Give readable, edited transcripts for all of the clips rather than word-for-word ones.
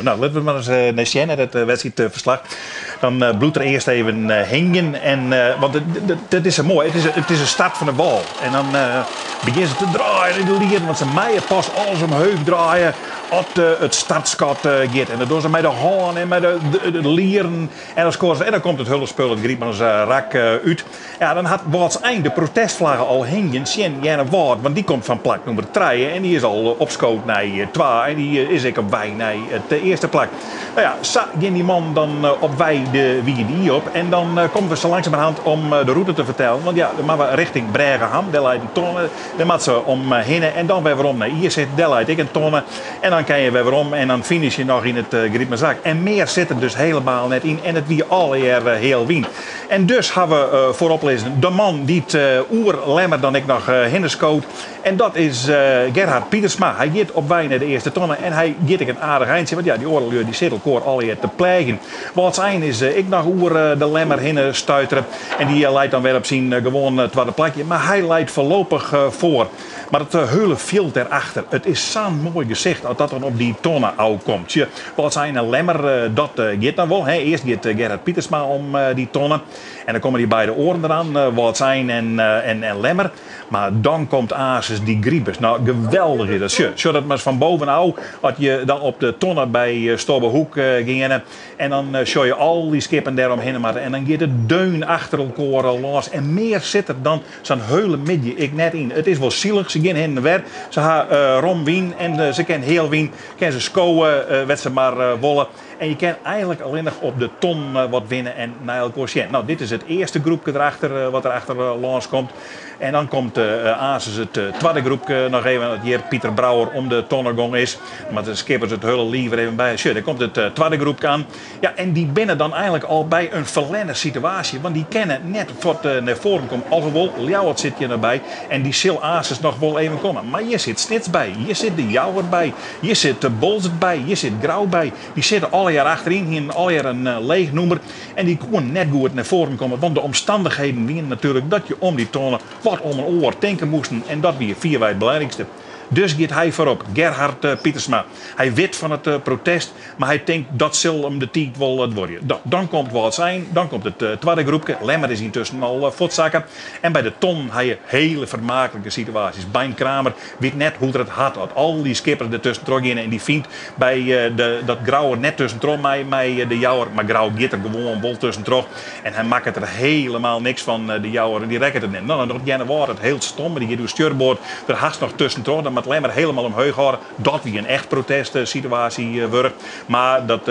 No, litte we mar ris nei sjen, nei dat wedstriidferslach. Dan bliuwt er earst even hingjen. En, want it is sa moai, it is de start fan de wâl. En dan begjinne se te draaien yn de lieren, want se meie pas alles omheech draaie as it startskot giet. En dat dogge se mei de hân en mei de lieren. En dan skoare se en dan komt it hiele spul, it Grytmansrak, út. Ja, dan hat Wâldsein de protestflagge al hingjen tsjin Earnewâld, want dy komt fan plak nûmer trije en dy is al opskood nei twa en dy is ek op wei nei it earste plak. No ja, sa gean dy mannen dan op wei de Wide Ie op en dan komme we sa langsumerhand om de rûte te fertellen, want ja, dan moatte we richting Brêgeham, dêr leit in tonne, dêr moatte se om hinne en dan wer werom nei Iersicht, dêr leit ek in tonne en dan kinne je wer werom en dan finish je noch yn it Grytmansrak. En mear sit der dus helemaal net yn en it wie allegear heal wyn. En dus ha we foarop lizzen de man dy't oer Lemmer dan ek noch hinne skoot. En dat is Gerhard Pietersma. Hy giet op wei nei de earste tonne en hy giet ek in aardich eintsje, want ja, dy oare lju dy sitte elkoar allegear te pleagjen. Wâldsein is ek noch oer de Lemmer hinne stuitere en dy leit dan wer op syn gewoan twadde plakje. Mar hy leit foarlopich foar. Mar it hiele fjild dêrachter, it is sa'n moai gesicht as dat dan op dy tonne ôfkomt. Sjoch, Wâldsein en Lemmer, dat giet dan wol. Earst giet Gerhard Pietersma om dy tonne en dan komme dy beide oaren deran, Wâldsein en Lemmer. Mar dan komt aansens dy Gribus. No, geweldich is dat. Sjoch, sjoch dat mar fan boven ôf, as je dan op de tonne by Stobbehoek geane. En dan sjoch je al dy skippen dêr omhinne moatte en dan giet it deun achter elkoar lâns. En mear sit der dan Sa'n heule middei ek net yn. It is wol silich, se gean hinne en wer. Se ha rom wyn en se kin heal wyn, kin se skowe wêr't se mar wolle. En je kin eigenlik allinnich op de ton wat winne en nei elkoar sjen. No, dit is it earste groepke derachter wat der achter lâns komt. En dan komt aansens it twadde groepke noch even, dat hjir Pieter Brouwer om de tonne gong is. Moat de skippers it hiele liif der even by. Sjoch, dêr komt it twadde groepke aan. Ja, en dy binne dan eigenlik al by in ferlerne situaasje, want dy kinne net fuort nei foaren komme. Alhoewol, Ljouwert sit hjir noch by en dy sil aansens noch wol even komme. Mar hjir sit Snits by, hjir sit De Jouwer by, hjir sit Boalsert by, hjir sit Grou by. Dy sitte allegear achteryn, hienen allegear in leech nûmer en dy koenen net goed nei foaren komme, want de omstannichheden wienen natuerlik dat je om dy tonne wat om in oar tinke moasten en dat wie fierwei it belangrykste. Dus giet hy foarop, Gerhard Pietersma. Hy wit fan it protest, mar hy tinkt dat sil him de tiid wol duorje. Dan komt Wâldsein, dan komt it twadde groepke. Lemmer is yntusken al fuortsakke. En by de tonnen ha je hele fermaaklike situaasjes. Bein Kramer wit net hoe't er it hat at al dy skippers der tuskentroch geane en dy fynt by de, dat Grou er net tuskentroch mei mei de Jouwer, mar Grou giet der gewoan wol tuskentroch en hy makket der helemaal niks fan de Jouwer en dy rekket it net. No, dan docht Earnewâld it hiel stom, mar dy giet oer stjurboard der hast noch tuskentroch. Dan moat Lemmer helemaal omheech hâlde. Dat wie in echt protestsituaasje wurch. Mar dat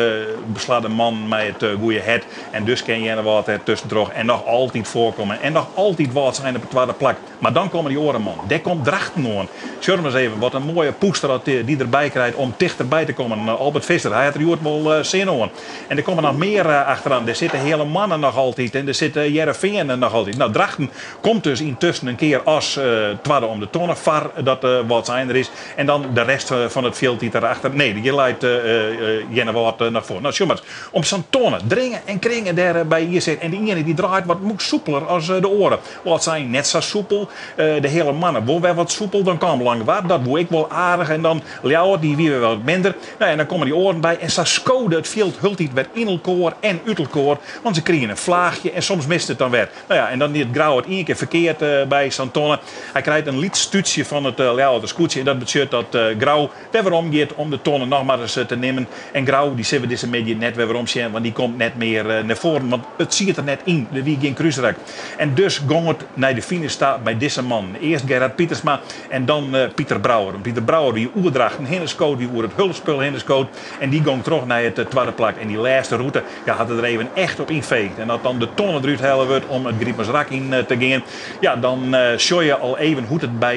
beslaat de man mei it goeie hert en dus kin Earnewâld der tuskentroch en noch altyd foarkomme en noch altyd Wâldsein op it twadde plak. Mar dan komme dy oare mannen. Dêr komt Drachten oan. Sjoch ris even wat in moaie pûster dat dy derby krijt om tichterby te kommen. Albert Visser, hy hat der hjoed wol sin oan. En der komme noch mear achteran. Dêr sit de Heale Moanne noch altyd en dêr sit Hearrenfean noch altyd. No, Drachten komt dus yntusken in kear as twadde om de tonne foar dat Wâldsein der is. En dan de rest fan it fjild dy't derachter. Nee, hjir leit Earnewâld noch foar. No, sjoch mar ris. Om sa'n tonne dringe en kringe dêr by Iersicht. En de iene dy draait wat soepeler as de oare. Wâldsein net sa soepel. De Heale Moanne wol wer wat soepel. Dan kaam Langwar, dat woe ek wol aardich. En dan Ljouwert, dy wie wer wat minder. No ja, en dan komme dy oaren by. En sa skode it fjild hieltyd wer yn elkoar en út elkoar. Want se krigen in flaachje en soms miste it dan wer. No ja, en dan die it Grou it ien kear ferkeard by sa'n tonne. Hy krijt in lyts stútsje fan it Ljouwerter skûtsje. En dat betsjut dat Grou wer werom giet om de tonne noch mar ris te nimmen. En Grou dy sille we dizze middei net wer werom sjen, want dy komt net mear nei foaren. Want it siet der net yn, der wie gjin krúsrak. En dus gong it nei de finish ta by dizze mannen. Earst Gerhard Pietersma en dan Pieter Brouwer. Want Pieter Brouwer wie oer Drachten hinne skood, wie oer it hiele spul hinne skood. En dy gong troch nei it twadde plak. En dy lêste rûte, ja, hat er der even echt op ynfeegd. En as dan de tonne derút helle wurdt om it Grytmansrak yn te gean, ja, dan sjoch je al even hoe't it by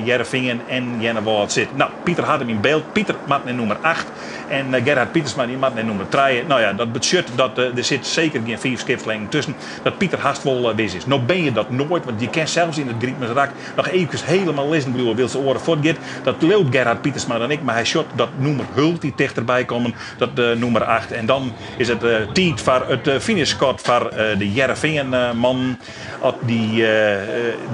Hearrenfean en Earnewâld sit. No, Pieter hat him yn byld. Pieter moat nei nûmer acht en Gerhard Pietersma dy moat nei nûmer trije. No ja, dat betsjut dat der sit seker gjin fiif skipslingten tusken, dat Pieter hast wol wis is. No bin je dat noait, want je kin sels yn it Grytmansrak noch eefkes helemaal lizzen bliuwe wylst de oare fuortgiet. Dat leaut Gerhard Pietersma dan ek, mar hy sjocht dat nûmer hieltyd tichterby kommen, dat nûmer acht. En dan is it tiid foar it finishskot foar de Hearrenfean-mannen. As dy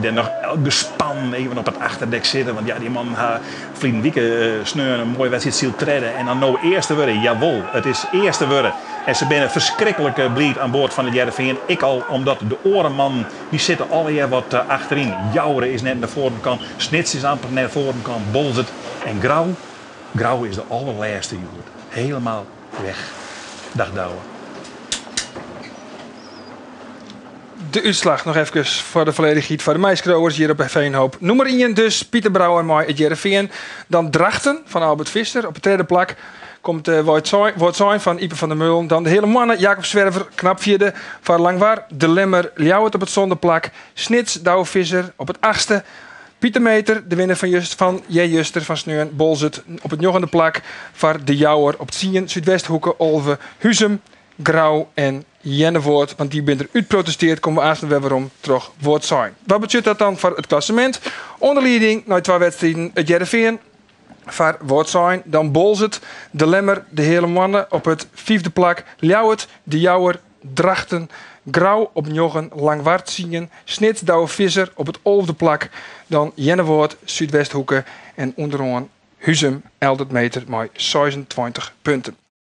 dêr noch gespannen even op it achterdek sitte, want ja, dy mannen ha ferline wike sneon in moaie wedstriid syld, tredde en dan no earste wurde. Jawol, it is earste wurde. En se binne ferskriklik bliid oan board fan It Hearrenfean. Ek al omdat de oare mannen, dy sitte allegear wat achteryn. Joure is net nei foaren kaam, Snits is amper nei foaren kaam, Boalsert en Grou. Grou is de allerlêste hjoed. Helemaal weg. Dag Douwe. De útslach noch efkes foar de folledichheid foar de meiskriuwers hjir op Veenhoop. Nûmer ien dus Pieter Brouwer mei It Hearrenfean. Dan Drachten fan Albert Visser op it tredde plak. Komt Wâldsein fan Ype van der Meulen. Dan de Heale Moanne, Jacob Zwerver, knap fjirde. Foar Langwar, De Lemmer, Ljouwert op it sânde plak. Snits, Douwe Visser op it achtste. Pieter Meeter, de winner fan just fan earjuster fan sneon, Boalsert op it njoggende plak. Foar De Jouwer op tsien, Súdwesthoeke, 11, Huzum, Grou en Earnewâld, want dy binne der útprotesteard, komme we aansten wer werom troch Wâldsein. Wat betsjut dat dan foar it klassemint? Oan de lieding nei twa wedstriden It Hearrenfean foar Wâldsein, dan Boalsert, De Lemmer, De Heale Moanne op it fyfde plak, Ljouwert, De Jouwer, Drachten, Grou op njoggen, Langwar tsien, Snits, Douwe Visser op it alfde plak, dan Earnewâld, Súdwesthoeke en ûnderoan Huzum, Eldert Meeter mei 26 punten.